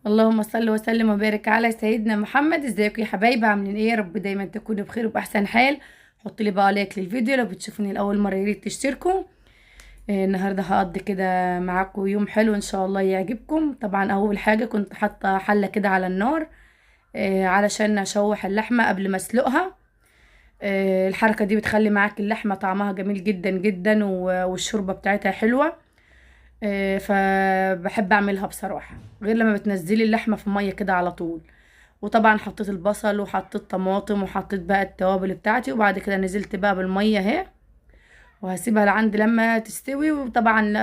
اللهم صل وسلم وبارك على سيدنا محمد. ازيكم يا حبايبي؟ عاملين ايه؟ يا رب دايما تكونوا بخير وباحسن حال. حطوا لي بقى like للفيديو، لو بتشوفوني لاول مرة يا ريت تشتركوا. النهارده هقضي كده معاكم يوم حلو ان شاء الله يعجبكم. طبعا اول حاجة كنت حاطه حله كده على النار علشان اشوح اللحمة قبل ما اسلقها. الحركة دي بتخلي معاك اللحمة طعمها جميل جدا جدا والشوربه بتاعتها حلوة. فبحب اعملها بصراحة، غير لما بتنزلي اللحمة في المية كده على طول. وطبعا حطيت البصل وحطيت طماطم وحطيت بقى التوابل بتاعتي، وبعد كده نزلت بقى بالمية اهي، وهسيبها لعند لما تستوي. وطبعا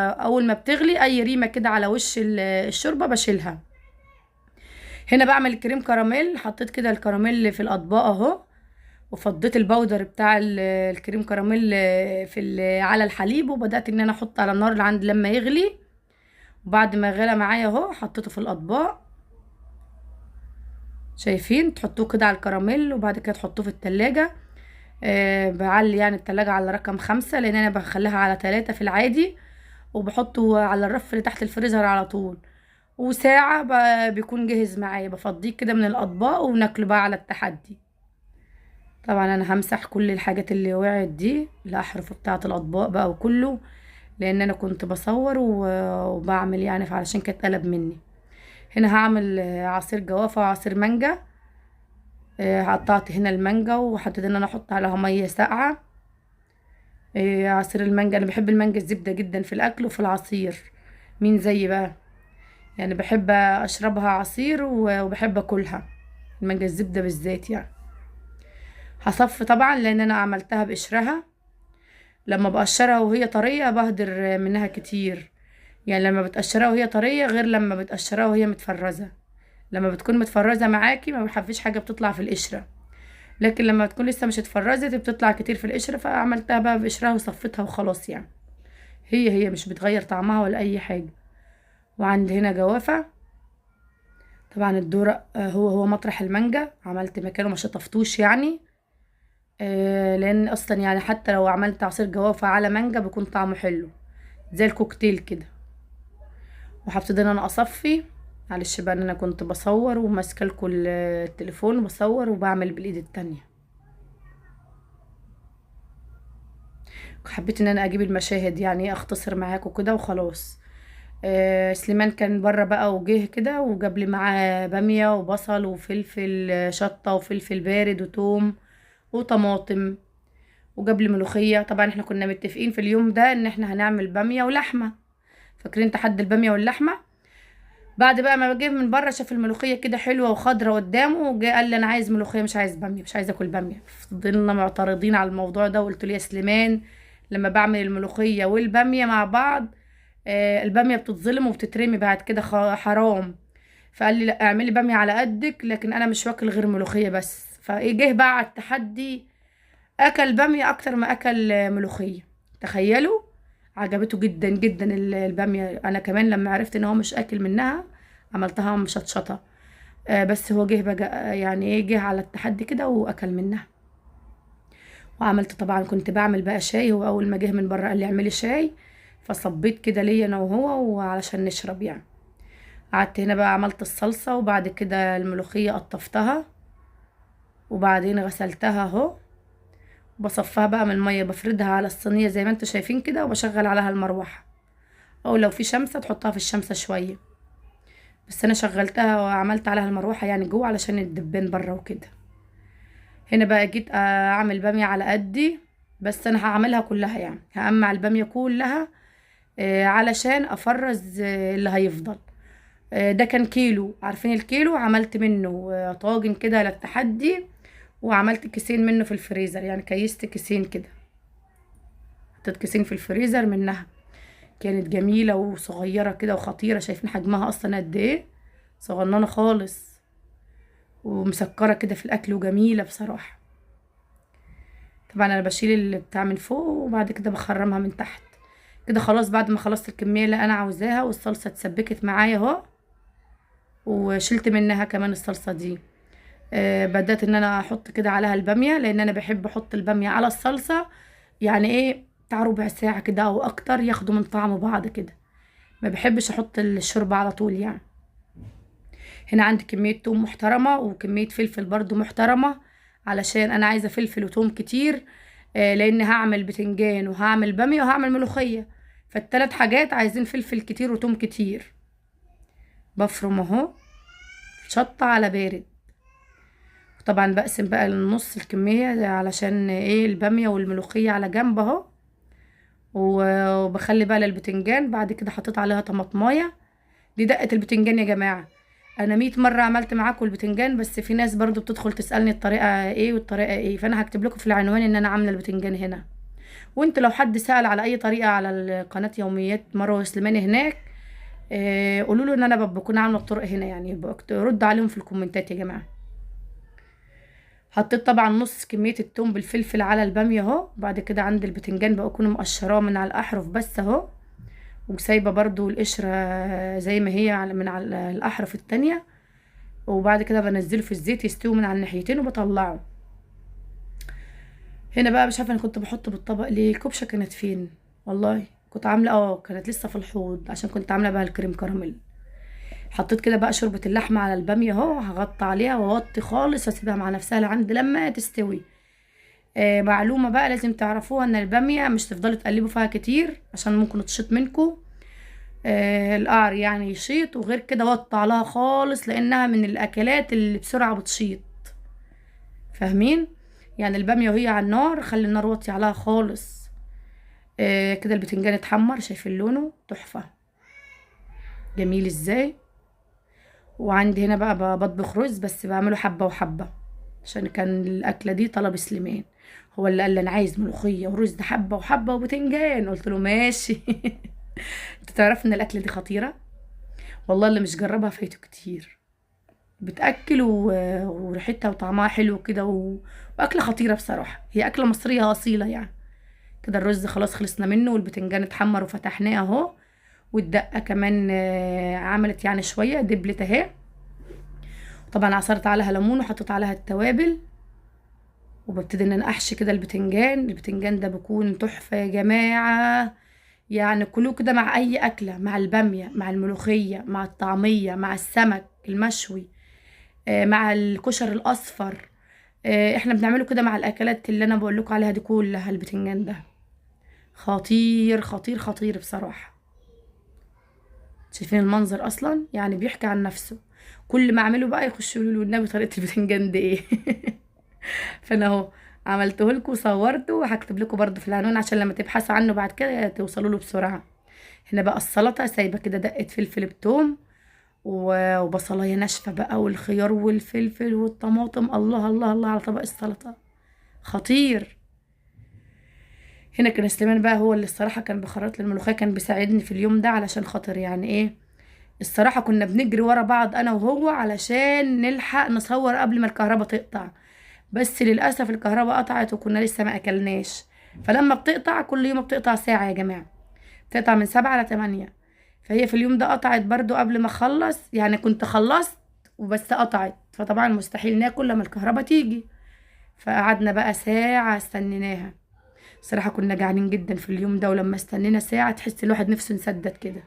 اول ما بتغلي اي ريمه كده على وش الشوربة بشيلها. هنا بعمل كريم كراميل، حطيت كده الكراميل في الاطباق اهو، وفضيت ال powder بتاع الكريم كراميل على الحليب، وبدات ان انا احط على النار لعند لما يغلي. وبعد ما غلى معايا اهو حطيته في الاطباق. شايفين؟ تحطوه كده على الكراميل وبعد كده تحطوه في التلاجة. بعلي يعني التلاجة على رقم 5، لان انا بخليها على 3 في العادي، وبحطه على الرف اللي تحت الفريزر على طول. وساعة بيكون جاهز معايا، بفضيه كده من الاطباق وناكله بقى على التحدي. طبعا انا همسح كل الحاجات اللي وقعت دي، الاحرف بتاعه الاطباق بقى وكله، لان انا كنت بصور وبعمل يعني، فعلشان كانت قلب مني. هنا هعمل عصير جوافه وعصير مانجا. قطعت هنا المانجا وحطيت ان انا احط عليها مية ساقعه. عصير المانجا، انا بحب المانجا الزبدة جدا في الاكل وفي العصير. مين زيي بقى؟ يعني بحب اشربها عصير وبحب اكلها المانجا الزبدة بالذات يعني. هصف طبعا لان انا عملتها بقشرها، لما بقشرها وهي طرية بهدر منها كتير. يعني لما بتقشرها وهي طرية غير لما بتقشرها وهي متفرزه. لما بتكون متفرزه معاكي ما بحبش حاجة بتطلع في القشرة، لكن لما تكون لسه مش اتفرزت بتطلع كتير في القشرة. فعملتها بقى بقشرها وصفتها وخلاص يعني، هي مش بتغير طعمها ولا اي حاجة. وعندي هنا جوافه، طبعا الدورق هو مطرح المانجا، عملت مكانه ما شطفتوش يعني، لان اصلا يعني حتى لو عملت عصير جوافه على مانجا بيكون طعمه حلو زي الكوكتيل كده. وهبتدي ان انا اصفي. معلش بقى ان انا كنت بصور وماسكه لكم التليفون وبصور وبعمل بالايد التانية. حبيت ان انا اجيب المشاهد يعني اختصر معاكم كده وخلاص. سليمان كان بره بقى وجه كده وجاب لي معاه باميه وبصل وفلفل شطه وفلفل بارد وتوم وطماطم، وجاب لي ملوخية. طبعا احنا كنا متفقين في اليوم ده ان احنا هنعمل باميه ولحمه، فاكرين تحدي الباميه واللحمة؟ بعد بقى ما جه من بره شاف الملوخية كده حلوة وخضره قدامه، وجه قال لي انا عايز ملوخية مش عايز باميه، مش عايز اكل باميه. فضلنا معترضين على الموضوع ده، وقلت له يا سليمان لما بعمل الملوخية والباميه مع بعض الباميه بتتظلم وبتترمي بعد كده حرام. فقال لي لا اعملي باميه على قدك، لكن انا مش واكل غير ملوخية بس. فايه جه بقى على التحدي، اكل باميه اكتر ما اكل ملوخية. تخيلوا، عجبته جدا جدا الباميه. انا كمان لما عرفت ان هو مش اكل منها عملتها مشطشطه، بس هو جه بقى يعني ايه، جه على التحدي كده واكل منها. وعملت طبعا كنت بعمل بقى شاي، هو اول ما جه من بره قال لي اعملي شاي، فصبيت كده ليا انا وهو وعلشان نشرب يعني. قعدت هنا بقى عملت الصلصه، وبعد كده الملوخية قطفتها وبعدين غسلتها اهو، بصفها بقى من المية، بفردها على الصينية زي ما انتوا شايفين كده، وبشغل عليها المروحة، او لو في شمسه تحطها في الشمسه شوية، بس انا شغلتها وعملت عليها المروحة يعني جوه علشان الدبان بره وكده. هنا بقى جيت اعمل باميه على قدي، بس انا هعملها كلها يعني، هقمع الباميه كلها علشان افرز اللي هيفضل. ده كان كيلو، عارفين الكيلو عملت منه طاجن كده للتحدي، وعملت كيسين منه في الفريزر، يعني كيست كيسين كده، حطيت كيسين في الفريزر منها. كانت جميلة وصغيرة كده وخطيرة، شايفين حجمها اصلا قد ايه، صغننة خالص ومسكرة كده في الاكل وجميلة بصراحة. طبعا انا بشيل اللي بتاع من فوق وبعد كده بخرمها من تحت كده. خلاص بعد ما خلصت الكمية اللي انا عاوزاها والصلصة اتسبكت معايا اهو، وشلت منها كمان الصلصة دي. بدأت ان انا احط كده عليها البامية، لان انا بحب احط البامية على الصلصة يعني ايه بتاع ربع ساعة كده او اكتر، ياخدوا من طعم بعض كده، ما بحبش احط الشوربة على طول يعني. هنا عندي كمية توم محترمه وكمية فلفل برضو محترمه، علشان انا عايزه فلفل وتوم كتير، لان هعمل بتنجان وهعمل باميه وهعمل ملوخية، فالتلات حاجات عايزين فلفل كتير وتوم كتير. بفرم اهو شطه على بارد. طبعا بقسم بقى النص الكمية علشان ايه الباميه والملوخيه على جنب اهو، وبخلي بقى للبتنجان. بعد كده حطيت عليها طماطمايه. دي دقه البتنجان يا جماعة، انا 100 مرة عملت معاكم البتنجان، بس في ناس برضو بتدخل تسالني الطريقة ايه والطريقة ايه، فانا هكتب لكم في العنوان ان انا عامله البتنجان هنا. وانت لو حد سال على اي طريقه على القناة يوميات مروه سليمان هناك، قولوا له ان انا بكون عامله الطرق هنا، يعني رد عليهم في الكومنتات يا جماعة. حطيت طبعا نص كمية التوم بالفلفل على الباميه اهو. بعد كده عند البتنجان بكون مقشراه من على الاحرف بس اهو، وسايبه برضو القشرة زي ما هي من على الاحرف التانية. وبعد كده بنزله في الزيت يستوي من على الناحيتين وبطلعه. هنا بقى مش عارفه انا كنت بحط بالطبق ليه، الكبشه كانت فين والله، كنت عامله كانت لسه في الحوض عشان كنت عامله بقى الكريم كراميل. حطيت كده بقى شوربة اللحمة على الباميه اهو، هغطي عليها واوطي خالص واسيبها مع نفسها لعند لما تستوي. معلومة بقى لازم تعرفوها، ان الباميه مش تفضلوا تقلبوا فيها كتير عشان ممكن تشيط منكم، القعر يعني يشيط. وغير كده وطي عليها خالص لانها من الاكلات اللي بسرعة بتشيط، فاهمين؟ يعني الباميه وهي على النار خلي النار واطية عليها خالص. كده البتنجان اتحمر، شايفين لونه تحفة جميل ازاي. وعندي هنا بقى بطبخ رز، بس بعمله حبه وحبه عشان كان الاكلة دي طلب سليمان، هو اللي قال لي انا عايز ملوخية ورز حبه وحبه وبتنجان، قلت له ماشي. انت تعرف ان الاكلة دي خطيرة والله، اللي مش جربها فايته كتير، بتاكل وريحتها وطعمها حلو كده، واكله خطيرة بصراحة، هي اكله مصرية اصيلة يعني. كده الرز خلاص خلصنا منه، والبتنجان اتحمر وفتحناه اهو، والدقه كمان عملت يعني شوية دبلت اهي. طبعا عصرت عليها ليمون وحطيت عليها التوابل، وببتدي ان انا احشي كده البتنجان. البتنجان ده بيكون تحفة يا جماعة، يعني كلوه كده مع اي اكله، مع الباميه، مع الملوخية، مع الطعمية، مع السمك المشوي، مع الكشر الاصفر. احنا بنعمله كده مع الاكلات اللي انا بقول لكم عليها دي كلها. البتنجان ده خطير خطير خطير بصراحة. شايفين المنظر اصلا يعني بيحكي عن نفسه. كل ما اعمله بقى يخشوا يقولوا لي والنبي طريقه البتنجان دي ايه. فانا اهو عملته لكم وصورته، وهكتب لكم برده في العنوان عشان لما تبحثوا عنه بعد كده توصلوا له بسرعة. هنا بقى السلطة سايبه كده دقه فلفل بتوم وبصلايه ناشفة بقى، والخيار والفلفل والطماطم. الله الله الله على طبق السلطة، خطير. هنا كان سليمان بقى هو اللي الصراحة كان بخرط لي الملوخية، كان بيساعدني في اليوم ده علشان خاطر يعني ايه الصراحة كنا بنجري ورا بعض انا وهو علشان نلحق نصور قبل ما الكهرباء تقطع، بس للاسف الكهرباء قطعت وكنا لسه ما اكلناش. فلما بتقطع كل يوم بتقطع ساعة يا جماعة، بتقطع من 7 ل 8، فهي في اليوم ده قطعت برضو قبل ما اخلص، يعني كنت خلصت وبس قطعت، فطبعا مستحيل ناكل لما الكهرباء تيجي. فقعدنا بقى ساعة استنيناها، صراحة كنا جعانين جدا في اليوم ده، ولما استنينا ساعة تحس الواحد نفسه انسدت كده.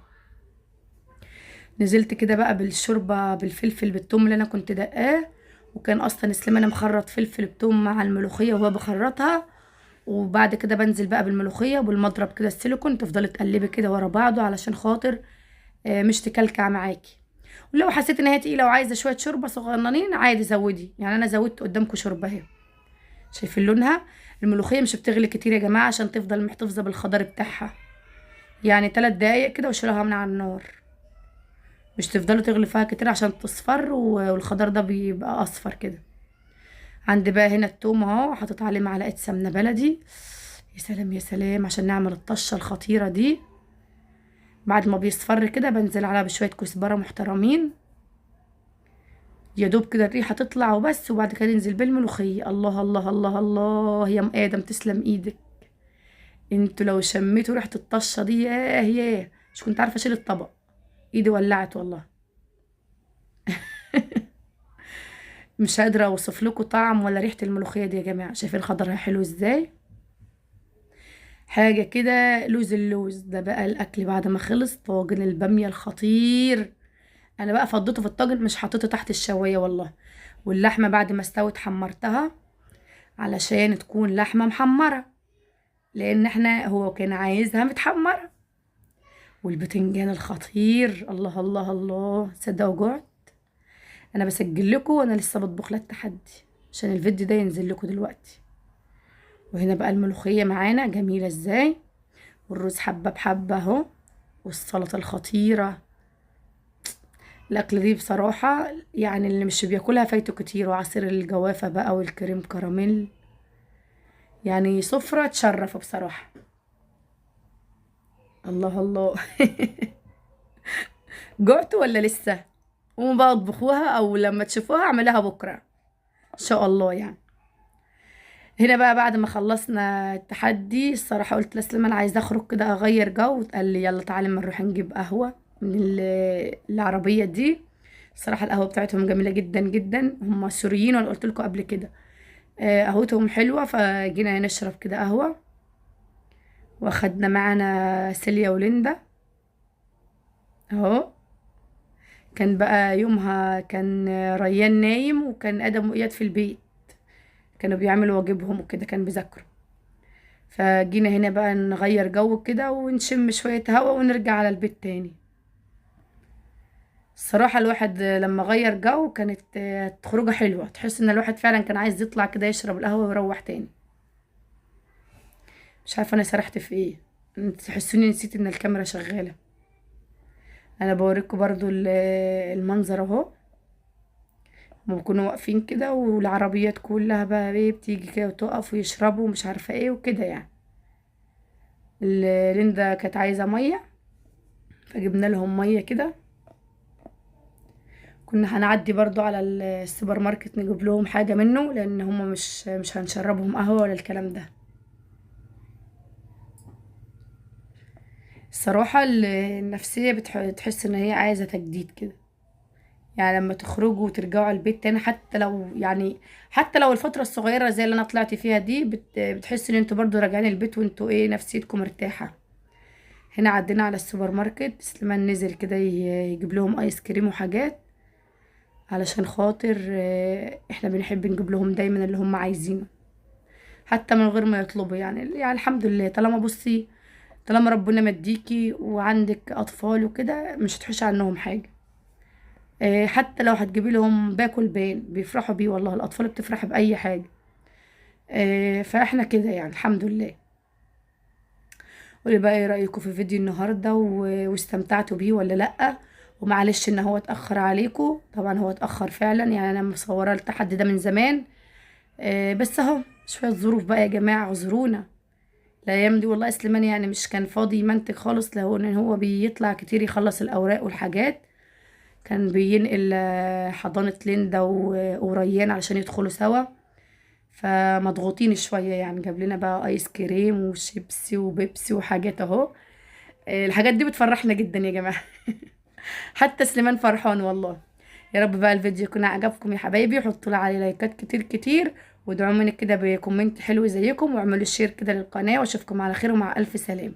نزلت كده بقى بالشوربه بالفلفل بالثوم اللي انا كنت دقاه، وكان اصلا سليمان مخرط فلفل بتوم مع الملوخية وهو بخرطها. وبعد كده بنزل بقى بالملوخيه وبالمضرب كده السيليكون، تفضلي تقلبي كده ورا بعضه علشان خاطر مش تكلكع معاكي. ولو حسيت ان هي تقيلة وعايزه شوية شوربة صغننين عادي زودي، يعني انا زودت قدامكم شوربة اهي، شايفين لونها. الملوخية مش بتغلي كتير يا جماعة عشان تفضل محتفظة بالخضار بتاعها، يعني 3 دقايق كده وشيلها من على النار، مش تفضلوا تغلي فيها كتير عشان تصفر والخضار ده بيبقى اصفر كده. عندي بقى هنا التوم اهو، حطيت عليه معلقه سمنه بلدي، يا سلام يا سلام، عشان نعمل الطشه الخطيرة دي. بعد ما بيصفر كده بنزل عليها بشوية كزبره محترمين، يا دوب كده الريحة تطلع وبس. وبعد كده ننزل بالملوخيه. الله الله الله الله يا ام ادم، تسلم ايدك. انتوا لو شميتوا ريحه الطشه دي ياه ياه، مش كنت عارفه اشيل الطبق، ايدي ولعت والله. مش قادرة اوصف لكم طعم ولا ريحه الملوخية دي يا جماعة. شايفين خضرها حلو ازاي، حاجة كده لوز اللوز. ده بقى الاكل بعد ما خلص، طاجن الباميه الخطير. انا بقى فضيته في الطاجن، مش حطيته تحت الشوايه والله. واللحمة بعد ما استوت حمرتها علشان تكون لحمه محمرة، لان احنا هو كان عايزها متحمره. والبتنجان الخطير، الله الله الله، تصدقوا جوعت. انا بسجل لكم وانا لسه بطبخ للتحدي عشان الفيديو ده ينزل لكم دلوقتي. وهنا بقى الملوخية معانا جميلة ازاي، والرز حبه بحبه اهو، والسلطة الخطيرة. الاكلة دي بصراحة يعني اللي مش بياكلها فايته كتير. وعصير الجوافه بقى والكريم كراميل، يعني سفره تشرف بصراحة. الله الله. جعتوا ولا لسه؟ قوموا بقى اطبخوها، او لما تشوفوها اعملوها بكره ان شاء الله. يعني هنا بقى بعد ما خلصنا التحدي، الصراحة قلت لسليمان انا عايزه اخرج كده اغير جو، قال لي يلا تعالي اما نروح نجيب قهوة من العربية دي. الصراحة القهوة بتاعتهم جميلة جدا جدا، هم سوريين وانا قلت لكم قبل كده، قهوتهم حلوة. فجينا نشرب كده قهوة، واخدنا معانا سيليا وليندا اهو. كان بقى يومها كان ريان نايم، وكان ادم واياد في البيت، كانوا بيعملوا واجبهم وكده، كان بيذاكروا. فجينا هنا بقى نغير جو كده ونشم شوية هوا ونرجع على البيت تاني. الصراحة الواحد لما غير جو كانت خروجة حلوة، تحس ان الواحد فعلا كان عايز يطلع كده يشرب القهوة ويروح تاني. مش عارفة انا سرحت في ايه، تحسوني نسيت ان الكاميرا شغالة. انا بوريكم برضو المنظر اهو، هما بيكونوا واقفين كده والعربيات كلها بقى ايه بتيجي كده وتقف ويشربوا ومش عارفة ايه وكده يعني. ليندا كانت عايزة مية فجبنا لهم مية كده. كنا هنعدي برضو على السوبر ماركت نجيب لهم حاجة منه، لان هما مش هنشربهم قهوة ولا الكلام ده. الصراحة النفسية بتحس ان هي عايزة تجديد كده، يعني لما تخرجوا وترجعوا البيت تاني، حتى لو الفترة الصغيرة زي اللي انا طلعت فيها دي، بتحس ان انتوا برضو راجعين البيت وانتوا ايه نفسيتكم مرتاحة. هنا عدينا على السوبر ماركت، سليمان نزل كده يجيب لهم ايس كريم وحاجات علشان خاطر احنا بنحب نجيب لهم دايما اللي هم عايزينه حتى من غير ما يطلبوا. يعني الحمد لله، طالما ربنا مديكي وعندك اطفال وكده مش هتحوشي عنهم حاجة. حتى لو هتجيبي لهم باكل بان بيفرحوا بيه، والله الاطفال بتفرح باي حاجة. فاحنا كده يعني الحمد لله. قولي بقى ايه رايكم في فيديو النهارده واستمتعتوا بيه ولا لا؟ ومعلش ان هو اتاخر عليكم، طبعا هو اتاخر فعلا، يعني انا مصوره التحدي ده من زمان، بس اهو شوية ظروف بقى يا جماعة، اعذرونا الايام دي والله. سليمان يعني مش كان فاضي يمنتج خالص، لو ان هو بيطلع كتير يخلص الاوراق والحاجات، كان بينقل حضانة ليندا وريان علشان يدخلوا سوا، فمضغوطين شوية يعني. جاب لنا بقى ايس كريم وشيبسي وبيبسي وحاجات اهو، الحاجات دي بتفرحنا جدا يا جماعة. حتى سليمان فرحان والله. يا رب بقى الفيديو يكون عجبكم يا حبايبي، حطوا لي عليه لايكات كتير كتير، وادعوا مني كده ب comment حلو زيكم، واعملوا share كده للقناة، واشوفكم على خير ومع الف سلامة.